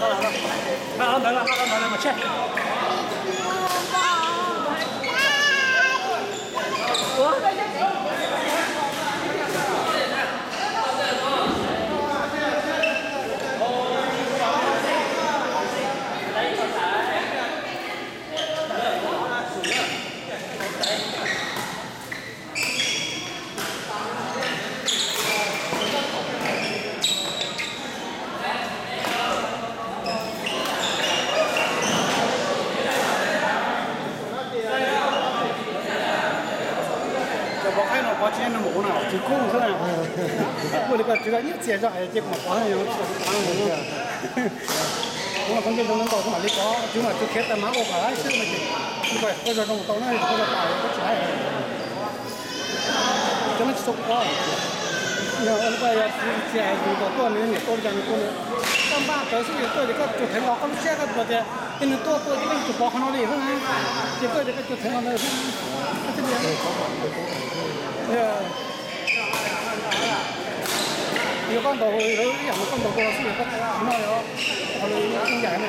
Nqa los ntawd, nqa los ntawd mas tshiab. Cov pov qaib no pov tsis yog nws mus na, tsis kub xwb na. Ua li ko tsis tau nyiaj txiag zog ces kuv mam pov, kuv los koj nce zoo nkaus kuv mam li pov, tsis mas tsis khiav tag mas ua kom xwb no ces, koj zoo zoo tau na, koj zoo tas koj tsis hais. Cov no tsis txhob ua, yog ua li ko yog txiv txiv hais yus kom tuaj nws niam tuaj li cas nws tuaj nws, koj npaj rawv xwb yus tuaj ces koj tsuas theev los koj lub siab koj tias ces nws tuaj tuaj ces koj yuav tsum pov qhov no li xwb na, ces tuaj ces koj tsuas theev los ntawd xwb. Yog koj ntaus lawv ib yam koj ntaus dua xwb yog koj tsis noj li os, qhov lawv ib yam na.